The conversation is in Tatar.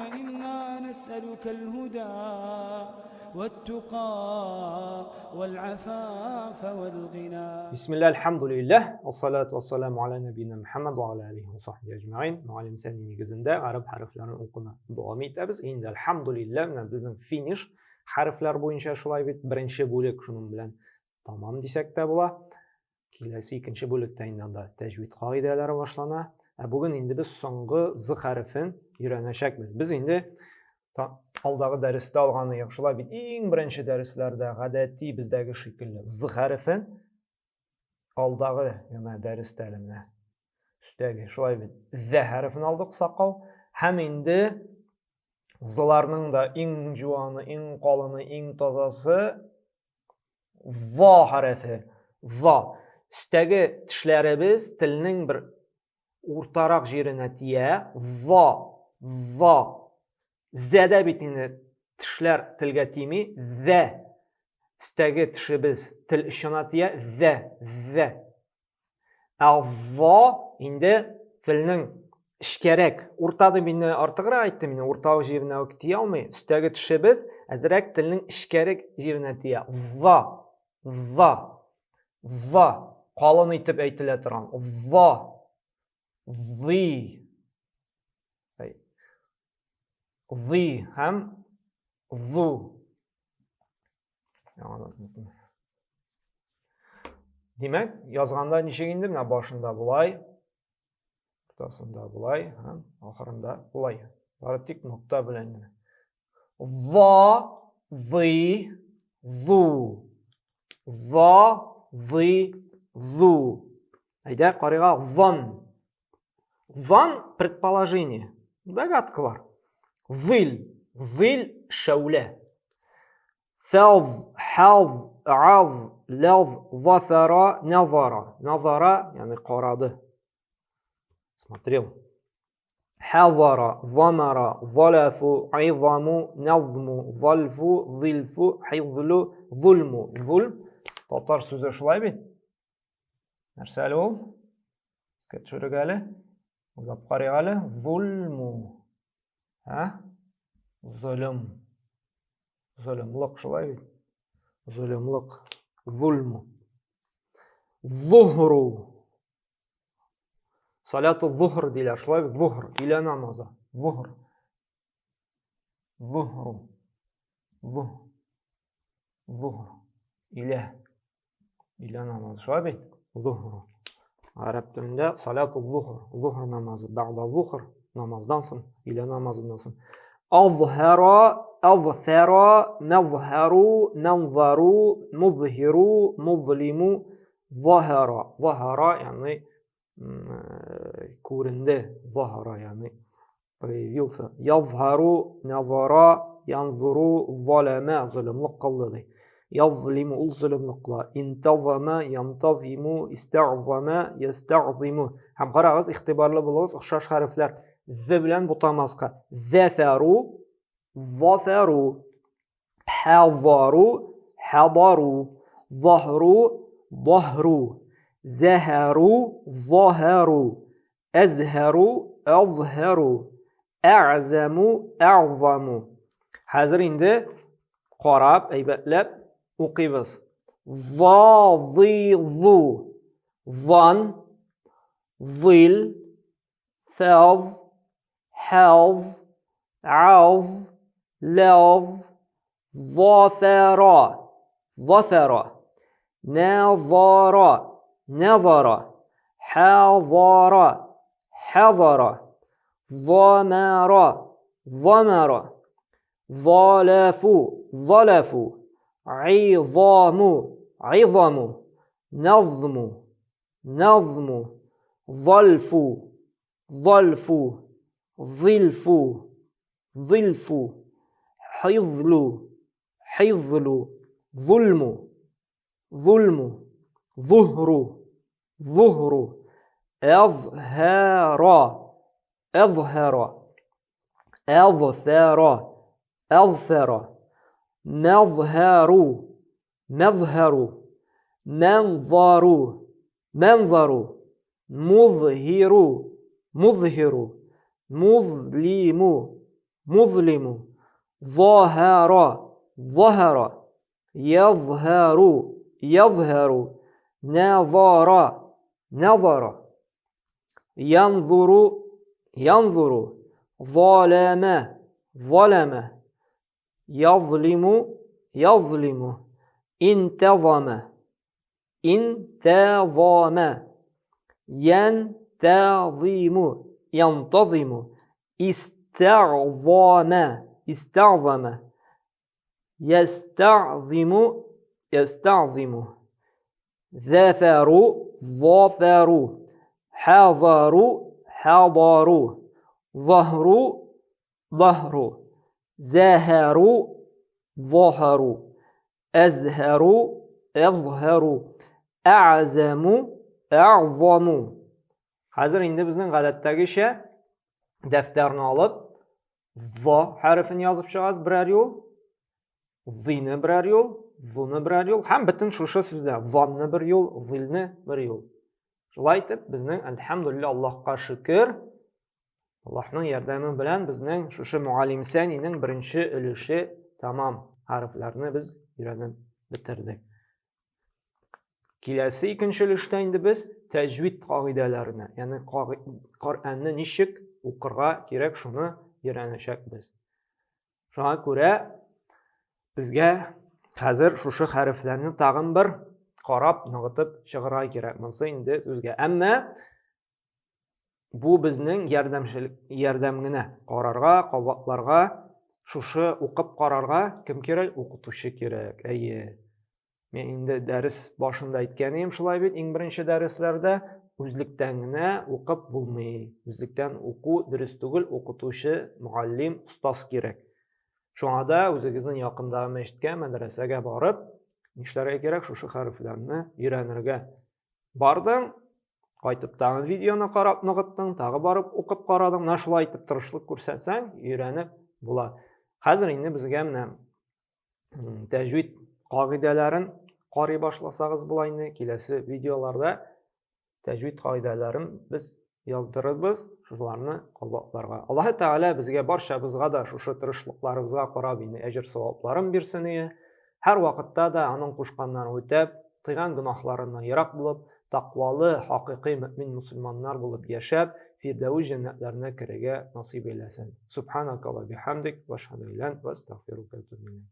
إنا نسألك الهدى والتقى والعفاف والغنى. Бисмилла, альхамдулиллах, вассалату вассаламу аля набина Мухаммад ва аля алихи ва сахби аҗмаин. Муаллим сәни нигезендә гарәп хәрефләрен укуны дәвам итәбез. Инде альхамдулиллах, менә безнең финиш хәрефләр буенча шулай бит, беренче бүлек шуның белән тамам дисәк тә була. Киләсе икенче бүлектә инде анда тәҗвид кагыйдәләре башлана. Ә бүген инде без соңгы з хәрефен өйрәнәчәкбез. Без инде алдагы дәрестә алган идек, шулай бит, иң беренче дәресләрдә гадәти бездәге шикелле з хәрефен алдагы яна дәрестә әле менә өстәге шулай бит з хәрефен алдык сакал һәм инде зларның да иң җуаны, иң калыны, иң тазасы За хәрефе. За. Өстәге тешләребез телнең бер уртарак җиренә тия. За. За. Зәдә бит инде тешләр телгә тими. Зә. Өстәге тешебез тел очына тия. Зә. Зә. Ә за инде телнең эчкәрәк, урта дип инде артыграк әйттем инде, урта җиренә үк тия алмый. Өстәге тешебез әзрәк телнең эчкәрәк җиренә тия. За, за, за калын итеп әйтелә торган. За, зи, зи һәм зу. Димәк, язганда ничек инде менә башында болай, уртасында болай һәм ахырында болай. Бары тик нокта белән генә. За, зы, зу. За, зы, зу. Әйдә, карыйга зан. Зан предположение. Догадкалар. Зыл, зыл шәүлә. Фәз, хаз, аз, ләз, зафара, назара. Назара, ягъни карады. Смотрел. Хазара, замара, залафу, айзаму, назму, зальфу, зилфу, хизлу, зульму. Зульм. Татар сүзе шулай бит. Нәрсә әле ул? Искә төшерик әле. Уйлап карыйк әле. Зульму. Ә? Золым. Золымлык шулай бит. Золымлык. Зульму. Зухру. Саляту зухр диләр, шулай бит. Зухр, өйлә намазы. Зухр. Зухру. Зух. Зухр. Өйлә. Өйлә намазы. Шулай бит? Зухр. Гарәп телендә салату зухр, зухр намазы, бәгъда зухр намаздан соң, өйлә намазыннан соң. Азһара, азфара, мазһару, манзару, музһиру, музлиму, заһара. Заһара, ягъни күренде, заһара, ягъни появился. Язһару, назара, янзуру, залама, золымлык кылды ди. Язлиму, ул золымлык кыла. Интазама, янтазиму, истәгъзама, ястәгъзиму. Һәм карагыз, игътибарлы булыгыз, охшаш хәрефләр з белән бутамаска. Зәфәру, зафәру. Хазару, хадару. Заһру, заһру. Зәһәру, заһәру. Әзһәру, әзһәру. Әгъзәму, әгъзаму. Хәзер инде карап, әйбәтләп укыйбыз. За, зы, зу. Зан, зил, фәз, хәз, аз, ләз, зафәра, зафәра, нәзара, нәзара, хәзара, хәзара, замара, замара, заләфу, заләфу, гыйзаму, гыйзаму, назму, назму, зальфу, зальфу, зилфу, зилфу, хизлу, хизлу, зульму, зульму, зухру, зухру, әзһара, әзһара, әзфәра, әзфәра, мәзһәру, мәзһәру, мәнзару, мәнзару, музһиру, музһиру, музлиму, Музлиму. Заһара, заһара. Язһару, язһару. Назара, назара. Янзуру, янзуру. Залама, залама. Язлиму, язлиму. Интазама, интазама. Янтазиму, янтазиму. Истагъзама, истагъзама. Ястагъзиму, ястагъзиму. Зафару, зафару. Хазару, хазару. Захру, захру. Захару, захару. Әзһәру, әзһәру. Әгъзаму, әгъзаму. Хәзер инде безнең гадәттәгечә дәфтәрне алып, з хәрефен язып чыгабыз берәр юл, зины берәр юл, зуны берәр юл һәм бөтен шушы сүздә занны бер юл, зилне бер юл. Шулай итеп, безнең әлхәмдулилла Аллаһка шөкер, Аллаһның ярдәме белән безнең шушы Муалим Сәнинең беренче өлеше тәмам. Хәрефләрне без өйрәнеп бетердек. Киләсе икенче өлештә инде без тәҗвид кагыйдәләренә, ягъни Коръәнне ничек укырга кирәк, шуны өйрәнәчәкбез. Шуңа күрә безгә хәзер шушы хәрефләрне тагын бер карап, ныгытып чыгарга кирәк. Монысы инде сүзгә. Әмма Бу безнең ярдәмчелек, ярдәм генә. Карарга, кабатларга, шушы укып карарга кем кирәк? Укытучы кирәк. Әйе. Мин инде дәрес башында әйткән идем шулай бит, иң беренче дәресләрдә үзлектән генә укып булмый. Үзлектән уку дөрес түгел, укытучы, мөгаллим, остаз кирәк. Шуңа да үзегезнең якындагы мәчеткә, мәдрәсәгә барып, нишләргә кирәк? Шушы хәрефләрне өйрәнергә. Бардың, кайтып тагын видеоны карап ныгыттың, тагы барып укып карадың. Менә шулай итеп тырышлык күрсәтсәң, өйрәнеп була. Хәзер инде безгә менә тәҗвид кагыйдәләрен карый башласагыз була инде. Киләсе видеоларда тәҗвид кагыйдәләрен без яздырырбыз, шуларны кабатларга. Аллаһы Тәгалә безгә барчабызга да шушы тырышлыкларыбызга карап инде әҗер савапларын бирсен ие. Һәр вакытта да аның кушканнарын үтәп, тыйган гөнаһларыннан ерак булып, тәкъвалы, хакыйкый мөэмин мусульманнар булып яшәп, Фирдәвес җәннәтләренә керергә насыйп әйләсен. Субханака ва бихамдик, ва ашһаду илән ва астагфирука ва атубу иләйк.